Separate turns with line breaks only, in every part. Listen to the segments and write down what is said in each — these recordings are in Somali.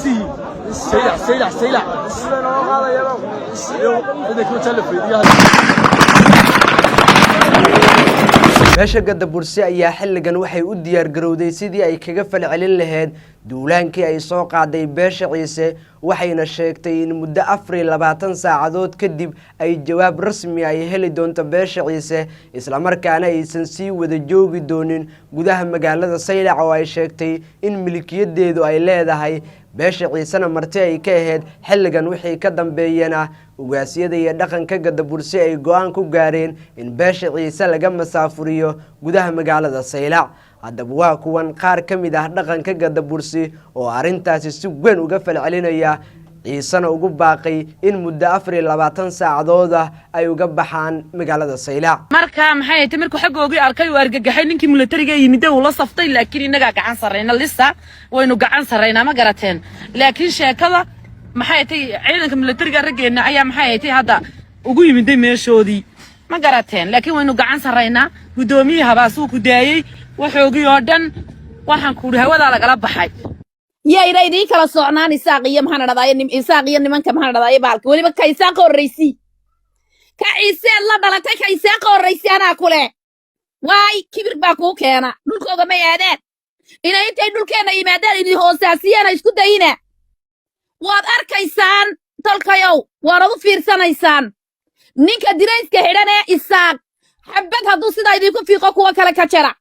Ciisihii Saylac, Saylac, Saylac ciidanka wajaa la faydiyaha.
Beesha Gadabursi ayaa xilligan waxay u diyaar garowday sidii ay kaga falcelin lahayd duulaankii ay soo qaaday beesha Ciise, waxayna sheegtay in muddo 24 saacadood kadib ay jawaab rasmi ay heli doonto beesha Ciise, islamarkaana aysan sii wada joogi doonin gudaha magaalada Saylac, oo ay sheegtay in milkiyadeedu ay leedahay beesha Ciisena marti ay ka ahayd. Xilligan wixii ka dambeeyana ugaasyada iyo dhaqanka Gadabursi ay go-aan ku gaareen in beesha Ciise laga masaafuriyo gudaha magaalada Saylac. Haddaba waa kuwan qaar ka mid ah dhaqanka Gadabursi oo arrintaasi si weyn uga falcelinaya, Ciisena ugu baaqay in muddo 24 saacadood ah ay uga baxaan magaalada Saylac.
Marka maxay ahayd, markuu xaggoogii arkay uu argagaxay ninkii militariga yimid, uu la saftay, laakiin innagaa gacan sarrayna. Lisa waynu gacan sarraynaa, ma garateen? Laakiin sheekada maxay ahayd, ciidanka militariga raggeenna ayaa maxay ahayd hadda ugu yimiday meeshoodii, ma garateen? Laakiin waynu gacan sarraynaa. Guddoomiyihii Habaasuu ku daayey waxoogii oo dhan. Waxaan kuuhi hawadaa lagala baxay.
Yayna idiin kala socnaan Isaaq iyo maxaan dhadaaye, Isaaq iyo nimanka maxaan dhadaaye bahalka. Weliba ka Isaaqa horraysi, ka Ciiseed la dhalatay, ka Isaaqa horraysi anaa kule. Waay, kibir baa kuu keena. Dhulkooga may aadaan inay intay dhulkeenna yimaadaan idin hoosaasiyaan isku dayina. Waad arkaysaan tolkayow, waanad u fiirsanaysaan. Ninka dirayska xidhan ee Isaaq xabad hadduu sidaa idinku fiiqo, kuwa kale ka jara.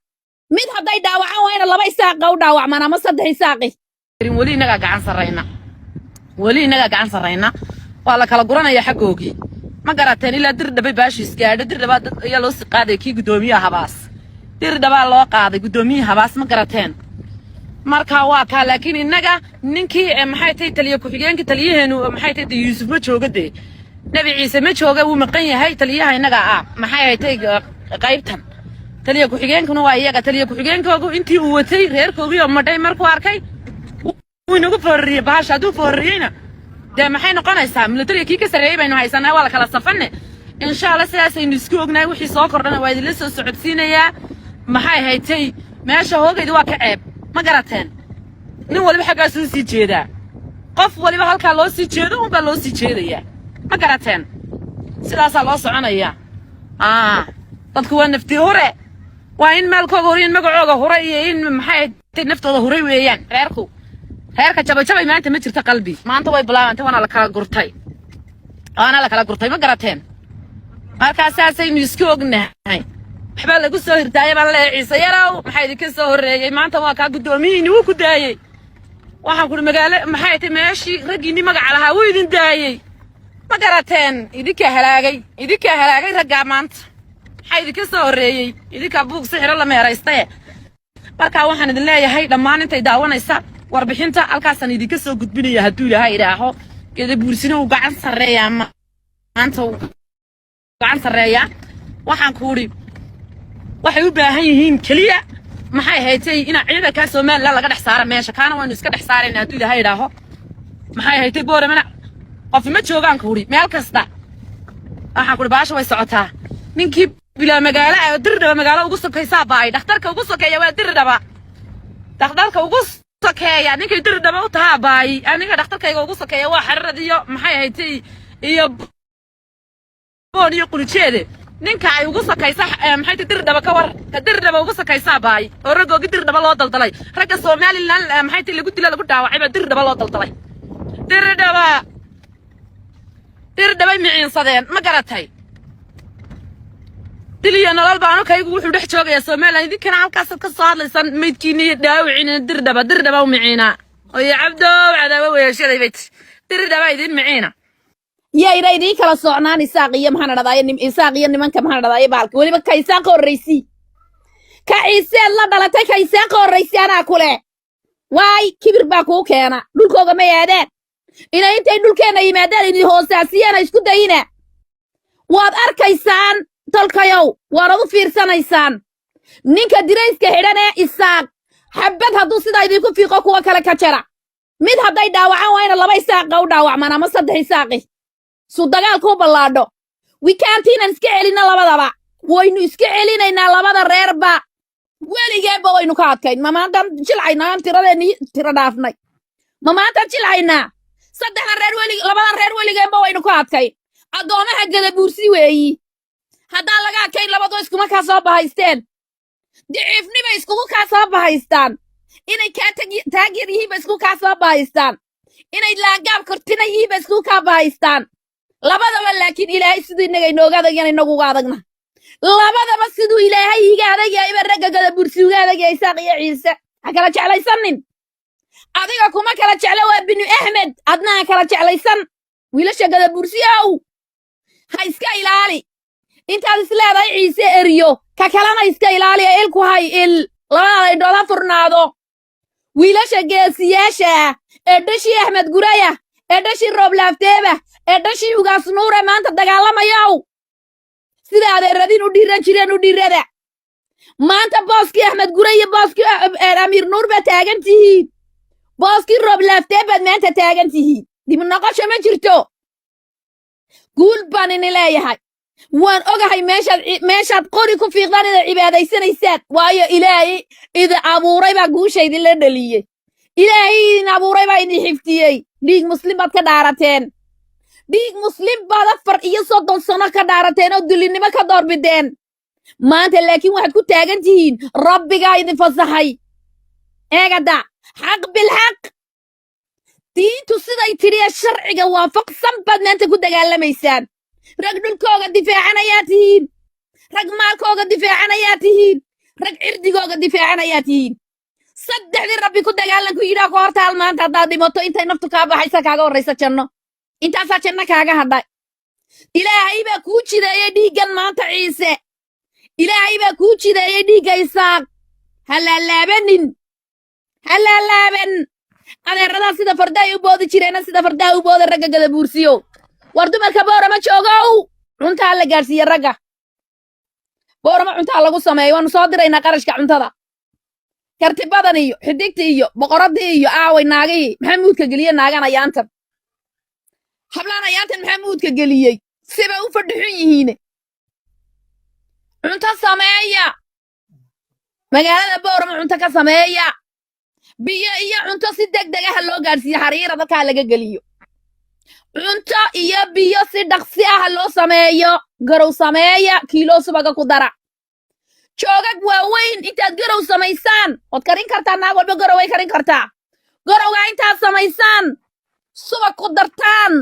Mid hadday dhaawacaan, waa ina laba Isaaqa u dhaawacmaan ama saddex Isaaqi.
Weli innagaa gacan sarrayna, weli innagaa gacan sarrayna. Waa la kala guranaya xaggoogii, ma garateen? Ilaa Dirdhabay baashiis gaadho. Dirdhabaa dad ayaa loo sii qaaday. Kii guddoomiyaha Habaas Dirdhabaa loo qaaday, guddoomiyihii Habaas, ma garateen? Marka waa kaa. Laakiin innaga ninkii maxay tahay, taliye ku-xigeenka, taliyaheenu maxay tahay, Yuusuf ma jooga dee. Nebi Ciise ma jooga, wuu maqan yahay. Taliyaha innaga ah maxay tahay qaybtan, taliye ku-xigeenkuna waa iyaga. Taliye ku-xigeenkoogu intii uu watay reerkoogii oo madhay markuu arkay, wuu inagu foorariyey bahasha. Hadduu foorariyeyna dee maxay noqonaysaa? Militariga kii ka sarreeyey baynu haysanaa, waa la kala safanne, insha Allah. Sidaasaynu isku ognahay. Wixii soo kordhana waa idinla soo socodsiinayaa. Maxay haytay, meesha hoogayda waa ka ceeb, ma garateen? Nin waliba xaggaasuu sii jeedaa, qof waliba halkaa loo sii jeedo unbaa loo sii jeedayaa, ma garateen? Sidaasaa loo soconayaa. Dadku waa nafti hure, waa in maalkooga hore, in magacooga hure iyo in maxay haytay naftooda huray weeyaan. Reerku reerka jabajabay maanta ma jirto qalbi. Maanta way bilaabantay, waana la kala gurtay, waana la kala gurtay, ma garateen? Markaa saasaynu isku ognahay. Waxbaa lagu soo hirtaaya baan leeyahay. Ciise yarow, maxaa idinka soo horreeyey? Maanta waa kaa, guddoomiyihiini wuu ku daayey. Waxaan kuhi magaalo maxay tay, meeshii raggiinni magaca lahaa wuu idin daayey, ma garateen? Idinkaa halaagay, idinkaa halaagay raggaa. Maanta maxaa idinka soo horreeyey? Idinkaa buug sixiro la meeraystaye. Markaa waxaan idin leeyahay dhammaan intay daawanaysa warbixinta, halkaasaan idinka soo gudbinaya hadduu Ilaahay idhaaho. Geeda Buursina uu gacan sarreeyaa maanta, uu gacan sarreeyaa. Waxaan ku udhi waxay u baahan yihiin keliya maxay haytay, inaa ciidankaa Somaliland laga dhex saara meesha. Kaana waynu iska dhex saarayna hadduu Ilaahay idhaaho. Maxay haytay, Booramana qofi ma joogaan. Ku udhi meel kasta waxaan ku udhi baasha way socotaa. Ninkii bilaa magaalo ah oo Dirdhaba magaalo ugu sokaysaa baay, dhakhtarka ugu sokeeya waa Dirdhaba. Dhakhtarka ugu sokeeya ninkay Dirdhaba u tahaa baay. Aniga dhakhtarkayga ugu sokeeya waa Xararad iyo maxay haytay iyo Boon iyo Qulijeede. Ninka ay ugu sokaysa maxay tahay Dirdhaba, ka war ka Dirdhaba ugu sokaysaa baay, oo raggoogi Dirdhaba loo daldalay. Ragga Somaliland maxay tahay lagu dila, lagu dhaawacay baa Dirdhaba loo daldalay. Dirdhaba, Dirdhabay miciinsadeen, ma garatay? Dil iyo nolol baanu kaygu wuxuu dhex joogayaa Somaliland. Idinkana halkaasaad ka soo hadlaysaan, maydkiina iyo dhaawiciina. Dirdhaba, Dirdhaba u miciina oyo Cabdow cadaawo weeshaday bay tiri. Dirdhaba idin miciina.
Yayna idiin kala socnaan Isaaq iyo maxaan dhadaaye, Isaaq iyo nimanka maxaan dhadaaye bahalka. Weliba ka Isaaqa horraysi, ka Ciiseed la dhalatay, ka Isaaqa horraysi anaa kule. Waay, kibir baa kuu keena. Dhulkooga may aadaan inay intay dhulkeenna yimaadaan idin hoosaasiyaan isku dayina. Waad arkaysaan tolkayow, waanad u fiirsanaysaan. Ninka dirayska xidhan ee Isaaq xabad hadduu sidaa idinku fiiqo, kuwa kale ka jara. Mid hadday dhaawacaan, waa ina laba Isaaqa u dhaawacmaan ama saddex Isaaqi su dagaalku u ballaadho. Wikaanti inaan iska celinno labadaba, waynu iska celinaynaa labada reerba. Weligeenba waynu ka adkayn. Ma maantaan jilcaynaa aan tiradeenni tiro dhaafnay? Ma maantaan jilcaynaa? Saddexdan reer welig, labadan reer weligeenba waynu ku adkay. Addoomaha Gadabuursi weeyi. Haddaan laga adkayn, labadu iskuma kaa soo bahaysteen. Daciifnimay iskugu kaa soo bahaystaan, inay kaa taagyar yihiin ba iskugu kaa soo bahaystaan, inay laangaab kortina yihiin ba iskugu kaa bahaystaan labadaba. Laakiin Ilaahay siduu innaga inooga adag yana inaguga adagna. Labadaba siduu Ilaahay iga adag yahay ba ragga Gadabursi uga adag yahay, Isaaq iyo Ciise. Ha kala jeclaysanin. Adiga kuma kala jeclo, waa binu Axmed. Adna ha kala jeclaysan. Wiilasha Gadabursi ow, ha iska ilaali. Intaad is leedahay Ciise eriyo, ka kalena iska ilaali ee ilku hay, il labadaada indhood ha furnaado. Wiilasha geesiyaasha ah ee dhashii Axmed Guraya, ee dhashii Rooblaafteeba, ee dhashii Ugaas Nuure maanta dagaalamayow, sida adeeradin u dhiiran jireen u dhiirada. Maanta booskii Axmed Gure iyo booskii Amiir Nuur baad taagan tihiin, booskii Rooblaaftee baad maanta taagan tihiin. Dib noqosho ma jirto. Guul baan ini leeyahay. Waan ogahay meeshaad qori ku fiiqdaan inaad cibaadaysanaysaan, waayo Ilaahay idin abuuray baa guusha idinla dhaliyey. Ilaahay idin abuuray baa idin xiftiyey. Dhiig muslim baad ka dhaarateen, dhiig muslim baad 34 sano ka dhaarateen oo dulinimo ka doorbideen. Maanta laakiin waxaad ku taagan tihiin Rabbigaa idin fasaxay. Eegada, xaq bilxaq, diintu siday tidhi ee sharciga waafaqsan baad maanta ku dagaalamaysaan. Rag dhulkooga difaacanayaa tihiin, rag maalkooga difaacanayaa tihiin, rag cirdigooga difaacanayaa tihiin. Saddexdii Rabbi ku dagaalanku yidhaa ku hortaal. Maanta haddaad dhimato, intay naftu kaa baxaysa kaaga horraysa janno. Intaasaa janno kaaga hadhay. Ilaahay baa kuu jideeyey dhiiggan maanta Ciise. Ilaahay baa kuu jideeyey dhiigga Isaaq. Ha laalaabanin, ha laalaaban. Adeeradaa sida fardahay u boodi jireenna, sida fardaha u booda ragga Gadabuursiyo. War dumarka Boorama joogow, cuntaa la gaadhsiiye ragga Boorama. Cuntaa lagu sameeyo, waanu soo diraynaa qarashka cuntada. Kartibadan iyo xidigtii iyo boqoradii iyo aaway naagihii? Maxaa muudka geliye naagan ayaantan? Hablaan ayaantan maxaa muudka geliyey? Sibay u fadhixun yihiine. Cunto sameeya, magaalada Boorama cunto ka sameeya. Biyo iyo cunto si deg deg ah loo gaadhsiiyo. Xariira dadkaa laga geliyo. Cunto iyo biyo si dhaqsi ah loo sameeyo. Garow sameeya, kiilo subaga ku dara, joogag waaweyn. Intaad garow samaysaan, waad karin kartaa, naag walba garow way karin kartaa. Garowga intaad samaysaan, subag ku dartaan,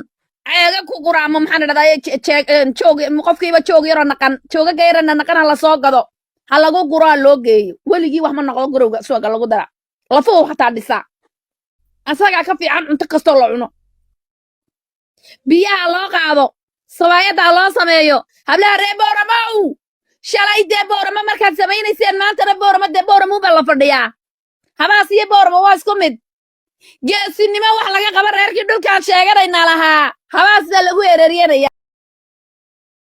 ceega ku guraamo. Maxaan idhahdaa, joog qofkiiba joog yaroo naqan, joogaga yarana naqan ha lasoo gado, ha lagu guro, ha loo geeyo. Weligii wax ma noqdo garowga subaga lagu dara. Lafuhu xataa dhisaa, asagaa ka fiican cunto kastoo la cuno. Biyaha loo qaado, sabaayaddaa loo sameeyo. Hablaha reer Booramaw, shalay dee Boorama markaad samaynayseen, maantana Boorama dee Booramuun baa la fadhiyaa. Habaas iyo Boorama waa isku mid. Geesinimo wax laga qaba reerkii dhulkaan sheeganaynaa lahaa, habaas baa lagu ereryanaya.